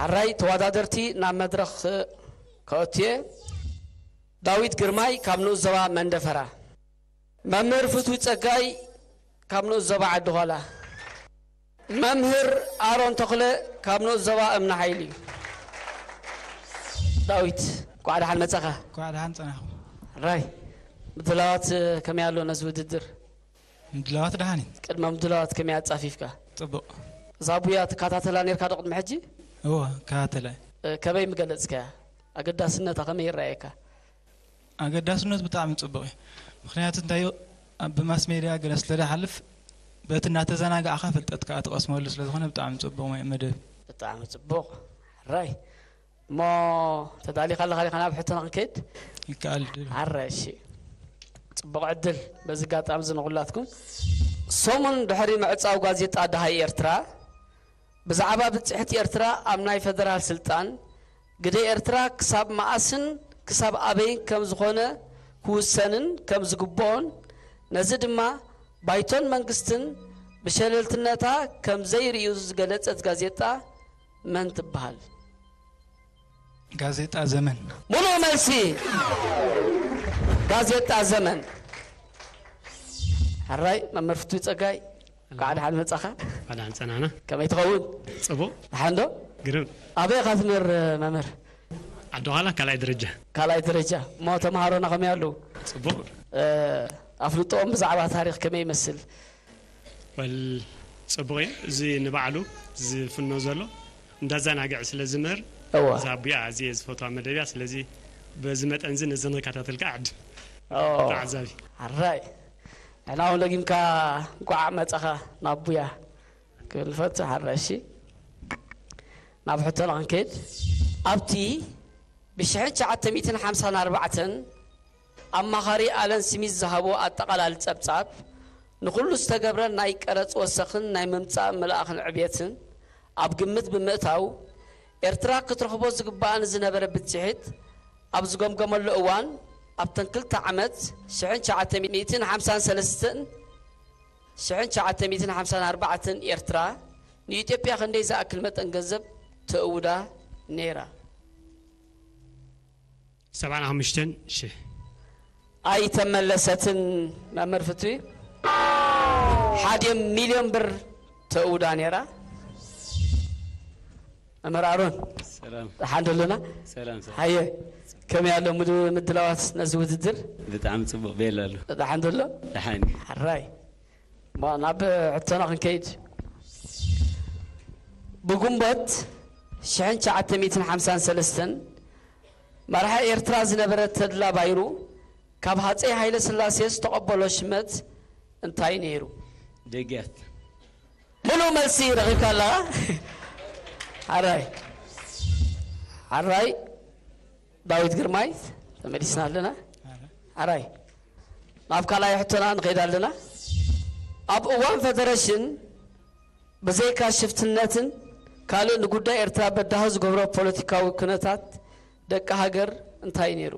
ኣራይ ተወዳደርቲ ናብ መድረኽ ከእትየ። ዳዊት ግርማይ ካብ ንኡስ ዞባ መንደፈራ። መምህር ፍትዊ ጸጋይ ካብ ንኡስ ዞባ ዓዲ ዃላ። መምህር ኣሮን ተኽለ ካብ ንኡስ ዞባ እምኒ ሓይሊ እዩ። ዳዊት፣ እንኳዕ ደሓን መጻኻ። እንኳዕ ደሓን ጸናኹም። ራይ፣ ምድላዋት ከመይ ኣሎ ነዚ ውድድር? ምድላዋት ደሓን እዩ። ቅድመ ምድላዋት ከመይ ኣጻፊፍካ? ጽቡቕ። እዛ ቡያ ትከታተላ ነርካ ዶ ቅድሚ ሕጂ? እወ፣ እከታተላ እየ። እ፣ ከመይ ምገለጽካያ? ኣገዳስነታ ከመይ ይረኣየካ? ኣገዳስነት ብጣዕሚ ጽቡቕ እዩ። ምኽንያቱ እንታይ እዩ፣ ኣብ ማስ ሜድያ ገለ ስለ ዝሓልፍ፣ በቲ እናተዘናጋዕካ ፍልጠት ከኣ ትቐስመሉ ስለ ዝኾነ ብጣዕሚ ጽቡቕ መ-፣ መደብ። ብጣዕሚ ጽቡቕ። ራይ። እሞ ተዳሊኻ ኣለኻ ዲኻ ናብ ሕቶና ክንከይድ? ይከኣል ድሉ። ኣረ፣ እሺ። ጽቡቕ ዕድል በዚ ኣጋጣሚ እዚ ንኹላትኩም። ሰሙን ድሕሪ ምዕጻው ጋዜጣ ደሃይ ኤርትራ፣ ብዛዕባ ብጽሕቲ ኤርትራ ኣብ ናይ ፈደራል ስልጣን፣ ግደ ኤርትራ ክሳብ መኣስን ክሳብ ኣበይን ከም ዝኾነ ክውሰንን ከም ዝግብኦን፣ ነዚ ድማ ባይቶን መንግስትን ብሸለልትነታ ከም ዘይርእዩ ዝገለጸት ጋዜጣ መን ትበሃል? ጋዜጣ ዘመን። ሙሉእ መልሲ። ጋዜጣ ዘመን። ሕራይ መምህር ፍትዊ ጸጋይ፣ እንኳዕ ደሓን መጻኻ። እንኳዕ ደሓን ጸናና። ከመይ ትኸውን? ጽቡቕ። ደሓን ዶ? ግርም። ኣበይ ኢኻ ትምህር መምህር? ዓዲ ዃላ ካልኣይ ደረጃ። ካልኣይ ደረጃ። እሞ ተምሃሮና ከመይ ኣለዉ? ጽቡቕ። እ፣ ኣፍልጦኦም ብዛዕባ ታሪኽ ከመይ ይመስል? ወል፣ ጽቡቕ እዩ። እዚ ንባዕሉ ዝፍኖ ዘሎ እንዳዘናግዕ ስለ ዝምህር፣ እዋ። እዛ ኣቡያ ኣዝየ ዝፈትዋ መደብ እያ። ስለዚ በዚ መጠን እዚ ነዚ ንኽከታተል ከዓ ዕድል ኦ። ተዓዛቢ። ሕራይ። ንሕና እውን ደጊምካ እንኳዕ መጻኻ ናብ ኣቡያ ክብል ንፈቱ። ሕራይ፣ እሺ። ናብ ሕቶና ክንከይድ። ኣብቲ ብሽሕን ትሽዓተ ሚእትን ሓምሳን ኣርባዕተን ኣማኻሪ ኣለን ስሚዝ ዝሃቦ ኣጠቓላሊ ጸብጻብ፣ ንኹሉ ዝተገብረ ናይ ቀረጽ ወሰኽን ናይ ምምጻእ ምልኣኽን ዕብየትን ኣብ ግምት ብምእታው፣ ኤርትራ ክትረኽቦ ዝግብኣ ንዝነበረ ብጽሒት ኣብ ዝገምገመሉ እዋን፣ ኣብተን ክልተ ዓመት፣ ሽሕን ትሽዓተ ሚእትን ሓምሳን ሰለስተን ሽሕን ትሽዓተ ሚእትን ሓምሳን ኣርባዕተን፣ ኤርትራ ንኢትዮጵያ ክንደይ ዝኣክል መጠን ገንዘብ ተእውዳ ነይራ? ሰብዓን ሓሙሽተን ሽሕ። ኣይተመለሰትን መምህር ፍትዊ። ሓደ ሚልዮን ብር ተእውዳ ነይራ። መምህር ኣሮን፣ ሰላም። ደሓን ዶ ኣለና? ሰላም፣ ሰላም። ሃየ፣ ከመይ ኣሎ ምድ-፣ ምድላዋት ነዚ ውድድር? ብጣዕሚ ጽቡቕ፣ ቤላ ኣሎ። ደሓን ዶ ኣሎ? ደሓን እዩ። ሕራይ። እሞ ናብ ሕቶና ክንከይድ። ብግንቦት ሽሕን ትሽዓተ ሚእትን ሓምሳን ሰለስተን መራሒ ኤርትራ ዝነበረ ተድላ ባይሩ ካብ ሃጸይ ሃይለ ስላሴ ዝተቐበሎ ሽመት እንታይ ነይሩ? ደግያት። ምሉእ መልሲ ረኺብካ ኣለኻ። ሓራይ። ሓራይ። ዳዊት ግርማይ፣ ተመሊስና ኣለና። ሓራይ። ናብ ካልኣይ ሕቶና ንኸይድ ኣለና። ኣብ እዋን ፈደረሽን ብዘይካ ሽፍትነትን ካልእ ንጉዳይ ኤርትራ በዳሂ ዝገብሮ ፖለቲካዊ ኩነታት ደቂ ሃገር እንታይ ነይሩ?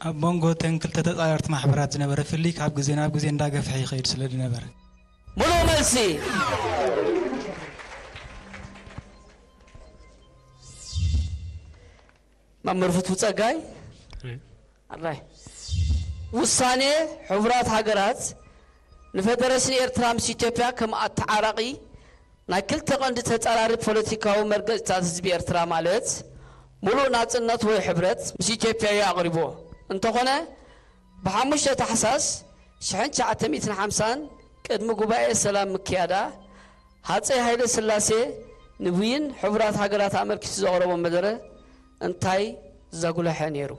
ኣብ መንጎ እተን ክልተ ተጻረርቲ ማሕበራት ዝነበረ ፍልልይ ካብ ግዜ ናብ ግዜ እንዳገፍሐ ይኸይድ ስለ ዝነበረ። ሙሉእ መልሲ። መምህር ፍትሑ ጸጋይ። እ። ኣራይ። ውሳኔ ሕቡራት ሃገራት ንፈደረሽን ኤርትራ ምስ ኢትዮጵያ ከም ኣተዓራቒ ናይ ክልተ ቀንዲ ተጻራሪ ፖለቲካዊ መርገጽታት ህዝቢ ኤርትራ፣ ማለት ሙሉእ ናጽነት ወይ ሕብረት፣ ምስ ኢትዮጵያ እዩ ኣቕሪቦ። እንተኾነ፣ ብሓሙሽተ ታሕሳስ ሽሕን ትሽዓተ ሚእትን ሓምሳን ቅድሚ ጉባኤ ሰላም ምክያዳ፣ ሃጸይ ሃይለ ስላሴ ንብይን ሕቡራት ሃገራት ኣመልኪቱ ዘቕረቦ መደረ እንታይ ዘጉልሐ ነይሩ?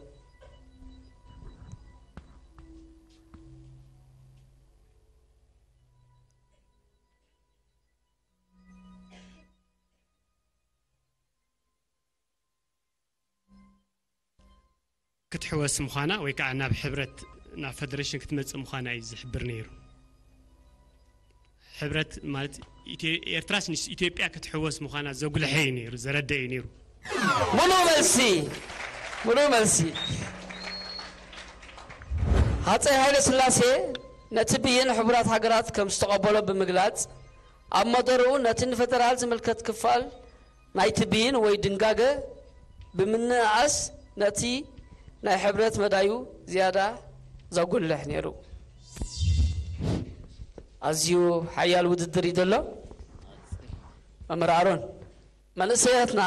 ክትሕወስ ምዃና ወይ ከዓ ናብ ሕብረት፣ ናብ ፈደሬሽን ክትመጽእ ምዃና እዩ ዝሕብር ነይሩ። ሕብረት ማለት ኢትዮ-፣ ኤርትራስ ምስ ኢትዮጵያ ክትሕወስ ምዃና ዘጉልሐ እዩ ነይሩ፣ ዘረደ እዩ ነይሩ። ሙሉእ መልሲ፣ ሙሉእ መልሲ። ሃጸይ ሃይለ ስላሴ ነቲ ብይን ሕቡራት ሃገራት ከም ዝተቐበሎ ብምግላጽ፣ ኣብ መደርኡ ነቲ ንፈደራል ዝምልከት ክፋል ናይቲ ብይን ወይ ድንጋገ ብምንእኣስ ነቲ ናይ ሕብረት መዳዩ ዝያዳ ዘጉልሕ ነይሩ። ኣዝዩ ሓያል ውድድር እዩ ዘሎ። መምህር ኣሮን፣ መንእሰያትና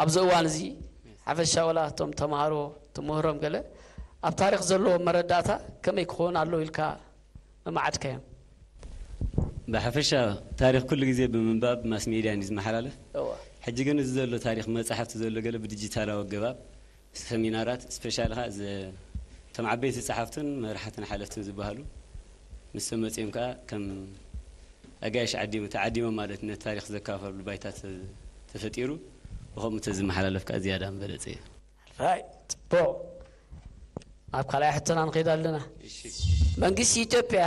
ኣብዚ እዋን እዚ ሓፈሻ ዋላ እቶም ተምሃሮ ትምህሮም ገለ ኣብ ታሪኽ ዘለዎ መረዳእታ ከመይ ክኸውን ኣለዎ ኢልካ መማዓድካዮም? ብሓፈሻ ታሪኽ ኩሉ ግዜ ብምንባብ ማስ ሜድያ እዩ ዝመሓላለፍ። እወ። ሕጂ ግን እዚ ዘሎ ታሪኽ መጻሕፍቲ ዘሎ ገለ ብዲጂታላዊ ኣገባብ ሰሚናራት ስፔሻል ኸዓ እቶም ዓበይቲ ጸሓፍትን መራሕትን ሓለፍትን ዝበሃሉ ንሶም መጺኦም ከዓ ከም ኣጋይሽ ዓዲሙ ተዓዲሞም ማለት ነቲ ታሪኽ ዘካፈሉ ባይታ ተ- ተፈጢሩ ብኸምኡ ተዝመሓላለፍ ከዓ ዝያዳ ምበለጸ እዩ። ራይ ጽቡቕ። ናብ ካልኣይ ሕቶና ንኸይድ ኣለና። መንግስቲ ኢትዮጵያ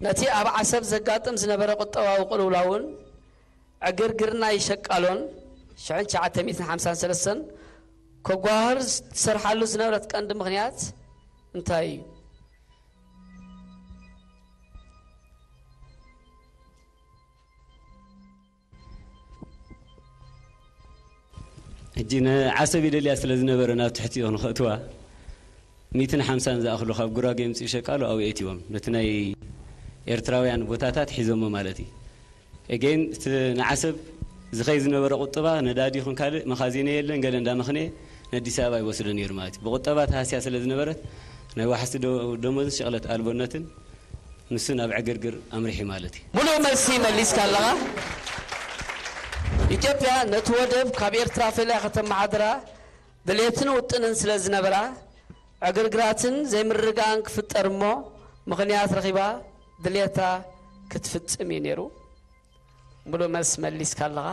ነቲ ኣብ ዓሰብ ዘጋጥም ዝነበረ ቁጠባዊ ቅልውላውን ዕግርግርና ይሸቃሎን ሽሕን ትሽዓተ ሚእትን ሓምሳን ሰለስተን ከጓህር ዝሰርሓሉ ዝነበረት ቀንዲ ምኽንያት እንታይ እዩ? ሕጂ ንዓሰብ ይደልያ ስለ ዝነበረ ናብ ትሕቲኦ ንኸእትዋ ሚእትን ሓምሳን ዝኣኽሉ ካብ ጉራጌ የምፅኡ ሸቃሎ ኣብኡ የእትዎም ነቲ ናይ ኤርትራውያን ቦታታት ሒዞሞ ማለት እዩ። ኤጌን እቲ ንዓሰብ ዝኸይ ዝነበረ ቁጠባ ነዳዲ ይኹን ካልእ መኻዚነ የለን ገለ እንዳመኽነየ ነኣዲስ ኣበባ ይወስዶ ነይሩ ማለት እዩ። ብቁጠባ ተሃስያ ስለ ዝነበረት ናይ ዋሕሲ ዶ- ደሞዝን ሸቕለት ኣልቦነትን ንሱ ናብ ዕግርግር ኣምሪሑ ማለት እዩ። ሙሉእ መልሲ መሊስካ ኣለኻ። ኢትዮጵያ ነቲ ወደብ ካብ ኤርትራ ፈልያ ከተመሓድራ ድሌትን ውጥንን ስለ ዝነበራ ዕግርግራትን ዘይምርግጋእን ክፍጠር እሞ ምኽንያት ረኺባ ድሌታ ክትፍጽም እዩ ነይሩ። ሙሉእ መልሲ መሊስካ ኣለኻ።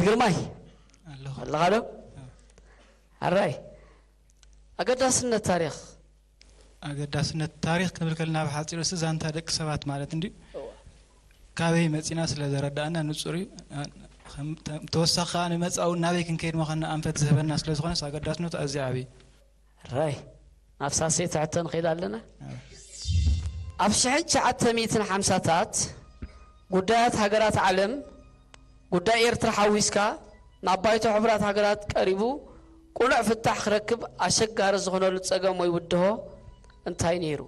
ግርማይ ኣለኻ ዶ? ኣራይ፣ ኣገዳስነት ታሪኽ። ኣገዳስነት ታሪኽ ክንብል ከለና ብሓፂሩ፣ እሱ ዛንታ ደቂ ሰባት ማለት እንድዩ። ካበይ መፂና ስለ ዘረዳእና ንፁር እዩ። ተወሳኺ ከዓ ንመፃኡ ናበይ ክንከይድ መኸና ኣንፈት ዝህበና ስለ ዝኾነስ ኣገዳስነቱ ኣዝዩ ዓብዪ። ራይ፣ ናብ ሳልሰይቲ ሕቶ ንኸይድ ኣለና። ኣብ ሽሕን ትሽዓተ ሚእትን ሓምሳታት ጉዳያት ሃገራት ዓለም ጉዳይ ኤርትራ ሓዊስካ ናብ ባይቶ ሕቡራት ሃገራት ቀሪቡ ቅኑዕ ፍታሕ ክረክብ ኣሸጋሪ ዝኾነሉ ጸገም ወይ ብድሆ እንታይ ነይሩ?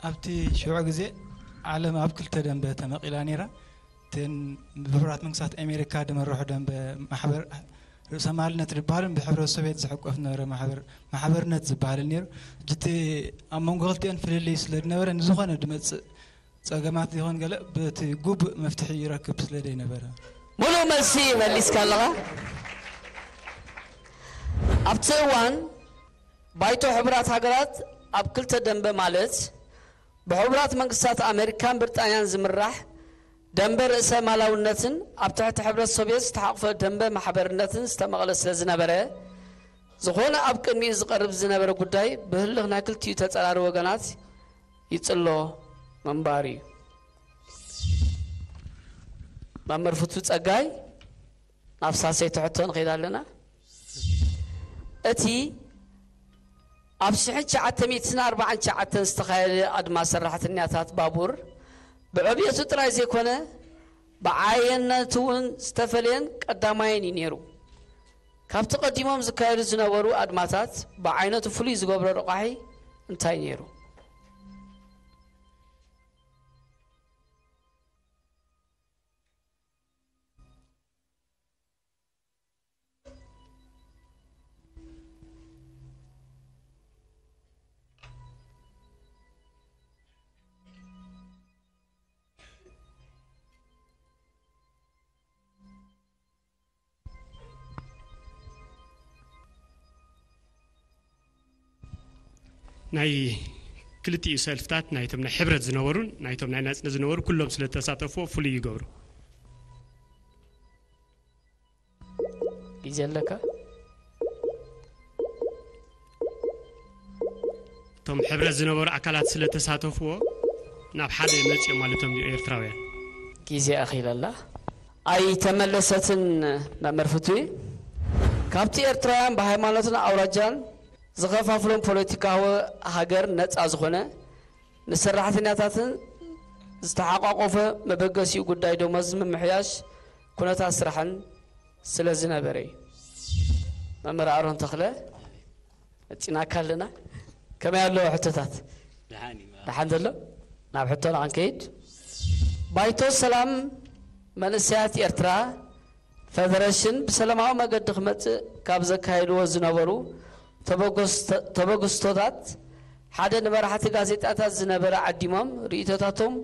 ኣብቲ ሽዑ ግዜ ዓለም ኣብ ክልተ ደንበ ተመቒላ ነይራ። እተን ብሕቡራት መንግስታት ኣሜሪካ ዝመርሑ ደንበ ማሕበር ርእሰማልነት ዝበሃልን ብሕብረት ሶቪየት ዝሕቆፍ ዝነበረ ማሕበር ማሕበርነት ዝበሃልን ነይሩ። ሕጂ እቲ ኣብ መንጎ ክልቲኦን ፍልልይ ስለ ዝነበረ ንዝኾነ ዝመፅእ ጸገማት ይኹን ገለ በቲ ግቡእ መፍትሒ ይረክብ ስለ ዘይነበረ። ሙሉእ መልሲ መሊስካ ኣለኻ። ኣብቲ እዋን ባይቶ ሕቡራት ሃገራት ኣብ ክልተ ደንበ ማለት ብሕቡራት መንግስታት ኣሜሪካን ብሪጣንያን ዝምራሕ ደንበ ርእሰ ማላውነትን ኣብ ትሕቲ ሕብረት ሶቪየት ዝተሓቑፈ ደንበ ማሕበርነትን ዝተመቐለ ስለ ዝነበረ ዝኾነ ኣብ ቅድሚኡ ዝቐርብ ዝነበረ ጉዳይ ብህልኽ ናይ ክልቲኡ ተጸራሪ ወገናት ይጽሎ ምንባር እዩ። መምህር ፍቱ ጸጋይ፣ ናብ ሳልሰይቲ ሕቶ ንኸይድ ኣለና። እቲ ኣብ ሽሕን ትሽዓተ ሚእትን ኣርባዓን ትሽዓተን ዝተኻየደ ኣድማ ሰራሕተኛታት ባቡር ብዕብየቱ ጥራይ ዘይኮነ ብዓየነቱ እውን ዝተፈለየን ቀዳማይን እዩ ነይሩ። ካብቲ ቀዲሞም ዝካየዱ ዝነበሩ ኣድማታት ብዓይነቱ ፍሉይ ዝገብሮ ረቋሒ እንታይ ነይሩ? ናይ ክልቲኡ ሰልፍታት ናይቶም ናይ ሕብረት ዝነበሩን ናይቶም ናይ ናጽነት ዝነበሩ ኩሎም ስለ ተሳተፍዎ ፍሉይ ይገብሮ። ግዜ ኣለካ? እቶም ሕብረት ዝነበሩ ኣካላት ስለ ተሳተፍዎ ናብ ሓደ መጽኦም ማለቶም ድዩ ኤርትራውያን? ግዜ ኣኺለላ ኣይተመለሰትን። መምህር ፍትዊ፣ ካብቲ ኤርትራውያን ብሃይማኖትን ኣውራጃን ዝኸፋፍሎም ፖለቲካዊ ሃገር ነጻ ዝኾነ ንሰራሕተኛታትን ዝተሓቋቆፈ መበገሲኡ ጉዳይ ደሞዝ ምምሕያሽ ኩነታት ስራሕን ስለ ዝነበረ እዩ። መምህር ኣሮን ተኽለ፣ መጺናካ ኣለና። ከመይ ኣለዉ ሕቶታት? ደሓን እዩ። ደሓን ዘሎ? ናብ ሕቶና ክንከይድ። ባይቶ ሰላም መንእሰያት ኤርትራ ፈደረሽን ብሰላማዊ መገዲ ክመጽእ ካብ ዘካየድዎ ዝነበሩ ተበገስቶ-፣ ተበግስቶታት ሓደ ንመራሕቲ ጋዜጣታት ዝነበረ ዓዲሞም ርእይቶታቶም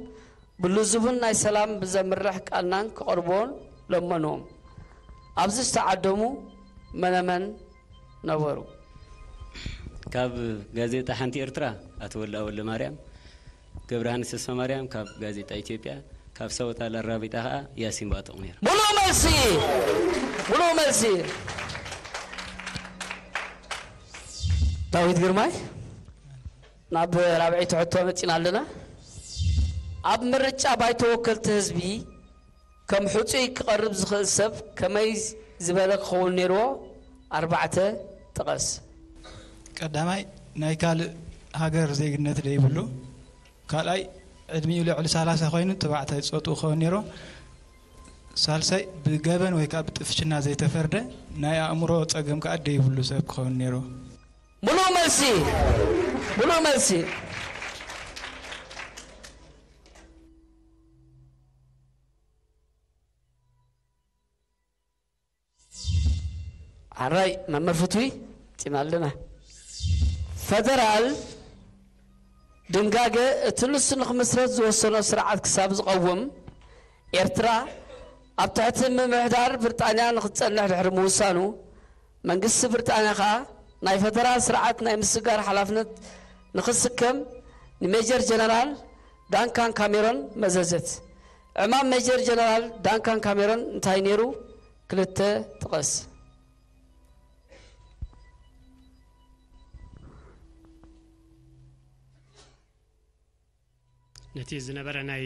ብልዙብን ናይ ሰላም ብዘምርሕ ቃልናን ክቐርብዎን ለመንዎም። ኣብዚ ዝተዓደሙ መነመን ነበሩ? ካብ ጋዜጣ ሓንቲ ኤርትራ ኣቶ ወልደኣ ወልደማርያም፣ ገብረሃንስ ተስፋማርያም ካብ ጋዜጣ ኢትዮጵያ፣ ካብ ሰወታ ለራቢጣ ኸኣ ያሲን ባጦቕ ነይሩ። ሙሉእ መልሲ፣ ሙሉእ መልሲ። ዳዊት ግርማይ፣ ናብ ራብዐይቲ ሕቶ መጺና ኣለና። ኣብ ምርጫ ባይቶ ወከልቲ ህዝቢ ከም ሕጹይ ክቐርብ ዝኽእል ሰብ ከመይ ዝበለ ክኸውን ነይርዎ? ኣርባዕተ ጥቐስ። ቀዳማይ፣ ናይ ካልእ ሃገር ዜግነት ዘይብሉ። ካልኣይ፣ ዕድሚኡ ልዕሊ ሰላሳ ኮይኑ ተባዕታይ ጾትኡ ክኸውን ነይርዎ። ሳልሳይ፣ ብገበን ወይ ከዓ ብጥፍሽና ዘይተፈርደ፣ ናይ ኣእምሮ ጸገም ከዓ ዘይብሉ ሰብ ክኸውን ነይርዎ። ሙሉእ መልሲ፣ ሙሉእ መልሲ። ሓራይ መምህር ፍትዊ፣ ጺና ኣለና። ፈደራል ድንጋገ እቲ ንሱ ንኽምስረት ዝወሰኖ ስርዓት ክሳብ ዝቐውም፣ ኤርትራ ኣብ ትሕቲ ምምሕዳር ብሪጣንያ ንኽትጸንሕ ድሕሪ ምውሳኑ፣ መንግስቲ ብሪጣንያ ኸኣ ናይ ፈደራል ስርዓት ናይ ምስግጋር ሓላፍነት ንኽስከም ንሜጀር ጀነራል ዳንካን ካሜሮን መዘዘት። ዕማም ሜጀር ጀነራል ዳንካን ካሜሮን እንታይ ነይሩ? ክልተ ጥቐስ። ነቲ ዝነበረ ናይ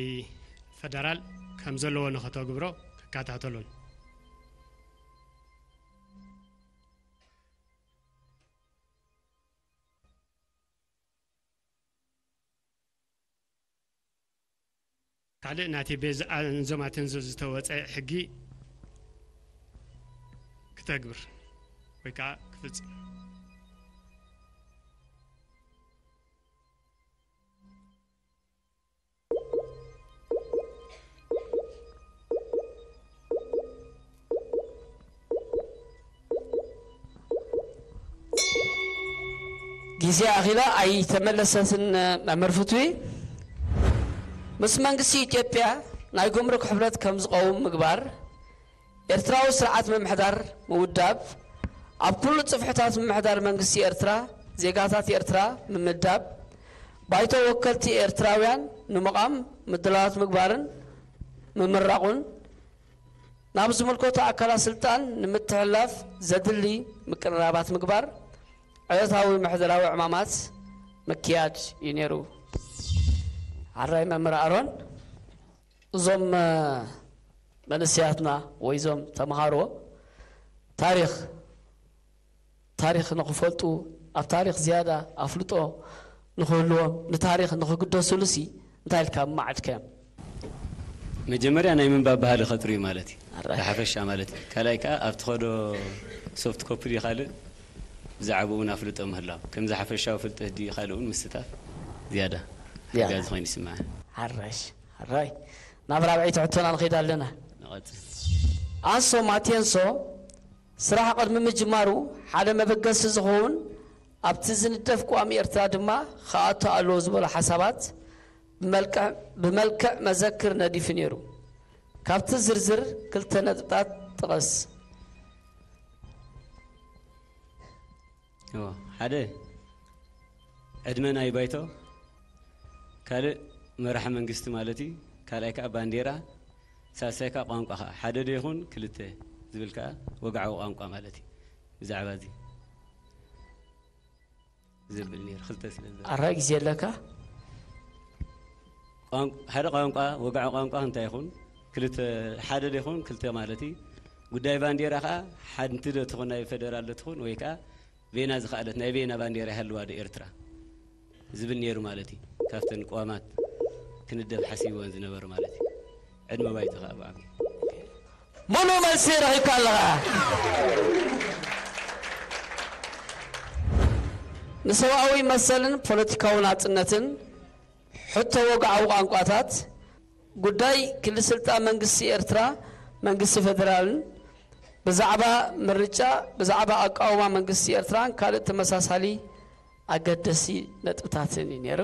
ፈደራል ከም ዘለዎ ንኸተግብሮ ክከታተሉን። ካልእ ናቲ ቤዝ ኣንዞማትን ዝተወጸ ሕጊ ክተግብር ወይ ከዓ ክፍጽም። ግዜ ኣኺላ ኣይተመለሰትን። መምህር ፍትዊ ምስ መንግስቲ ኢትዮጵያ ናይ ጉምሩክ ሕብረት ከም ዝቐውም ምግባር፣ ኤርትራዊ ስርዓት ምምሕዳር ምውዳብ፣ ኣብ ኩሉ ጽፍሕታት ምምሕዳር መንግስቲ ኤርትራ ዜጋታት ኤርትራ ምምዳብ፣ ባይቶ ወከልቲ ኤርትራውያን ንምቓም ምድላዋት ምግባርን ምምራቑን፣ ናብ ዝምልከቶ ኣካላት ስልጣን ንምትሕልላፍ ዘድሊ ምቅርራባት ምግባር፣ ዕለታዊ ምሕደራዊ ዕማማት ምክያድ እዩ ነይሩ። ሓራይ መምህር ኣሮን፣ እዞም መንእሰያትና ወይ እዞም ተምሃሮ ታሪኽ ታሪኽ ንኽፈልጡ፣ ኣብ ታሪኽ ዝያዳ ኣፍልጦ ንኽህልዎም፣ ንታሪኽ ንኽግደስሉ ሲ እንታይ ኢልካ ምማዕድካዮም? መጀመርያ ናይ ምንባብ ባህሊ ከጥርዩ ማለት እዩ። ብሓፈሻ ማለት እዩ። ካልኣይ ከዓ ኣብ ትኸዶ ሶፍት ኮፒ ድዩ ካልእ ብዛዕባኡ እውን ኣፍልጦ ምህላው፣ ከምዚ ሓፈሻዊ ፍልጠት ድዩ ካልእ እውን ምስታፍ ዝያዳ ሓጋዚ ኮይኑ ይስምዓኒ። ሓራሽ ሓራይ ናብ ራብዐይቲ ሕቶና ንኸይድ ኣለና። ንቐጽል። ኣንሶ ማቴንሶ ስራሕ ቅድሚ ምጅማሩ ሓደ መበገሲ ዝኸውን ኣብቲ ዝንደፍ ቅዋም ኤርትራ ድማ ክኣቱ ኣለዎ ዝበሎ ሓሳባት ብመልክዕ መዘክር ነዲፉ ነይሩ። ካብቲ ዝርዝር ክልተ ነጥብታት ጥቐስ። ሓደ ዕድመ ናይ ባይቶ፣ ካልእ መራሒ መንግስቲ ማለት እዩ። ካልኣይ ከዓ ባንዴራ፣ ሳልሳይ ከዓ ቋንቋ ከዓ ሓደ ዶ ይኹን ክልተ ዝብል ከዓ ወግዓዊ ቋንቋ ማለት እዩ። ብዛዕባ እዚ ዝብል ነይሩ ክልተ ስለ ዝበለ ኣራይ ግዜ ኣለካ። ቋን- ሓደ ቋንቋ ወግዓዊ ቋንቋ እንታይ ይኹን ክልተ ሓደ ዶ ይኹን ክልተ ማለት እዩ። ጉዳይ ባንዴራ ከዓ ሓንቲ ዶ ትኹን ናይ ፌደራል ዶ ትኹን ወይ ከዓ ቤና ዝኸኣለት ናይ ቤና ባንዴራ ይሃልዋ ዶ ኤርትራ ዝብል ነይሩ ማለት እዩ። ካብተን ቅዋማት ክንደፍ ሓሲብወን ዝነበሩ ማለት እዩ። ዕድመ ባይቶ ከዓ ብዓቢ ሙሉ መልሲ ረኺብካ ኣለኻ። ንሰብኣዊ መሰልን ፖለቲካዊ ናጽነትን፣ ሕቶ ወግዓዊ ቋንቋታት፣ ጉዳይ ክሊ ስልጣን መንግስቲ ኤርትራ መንግስቲ ፌደራልን፣ ብዛዕባ ምርጫ፣ ብዛዕባ ኣቃውማ መንግስቲ ኤርትራን ካልእ ተመሳሳሊ ኣገደሲ ነጥብታትን እዩ ነይሩ።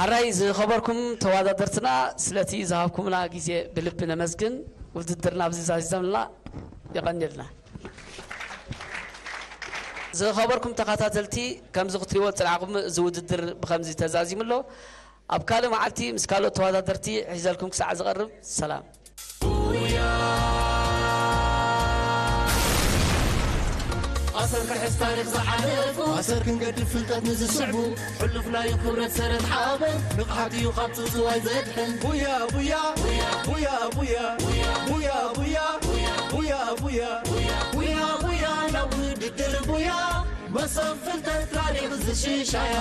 ኣራይ ዝኸበርኩም ተወዳደርትና ስለቲ ዝሃብኩምና ግዜ ብልቢ ነመስግን። ውድድርና ኣብዚ ዛዚዘምልና የቐንየልና። ዝኸበርኩም ተኸታተልቲ ከምዚ ክትሪዎ ዝጸናሕኩም እዚ ውድድር ብኸምዚ ተዛዚሙ ኣሎ። ኣብ ካልእ መዓልቲ ምስ ካልኦት ተወዳደርቲ ሒዘልኩም ክሳዕ ዝቐርብ ሰላም። ኣሰር ክሕዝ ታሪኽ ዝሓለፉ ኣሰር ክንገድፍ ፍልጠት ንዝስዕቡ ሕሉፍ ናይ ክብረት ሰረት ሓበን ንቕሓት እዩ ካብ ጽውጽዋይ ዘድሕን ቡያ ቡያ ቡያ ቡያ ቡያ ቡያ ቡያ ቡያ ቡያ ቡያ ቡያ ናብ ውድድር ቡያ መሶብ ፍልጠት ታሪኽ ዝሽሻያ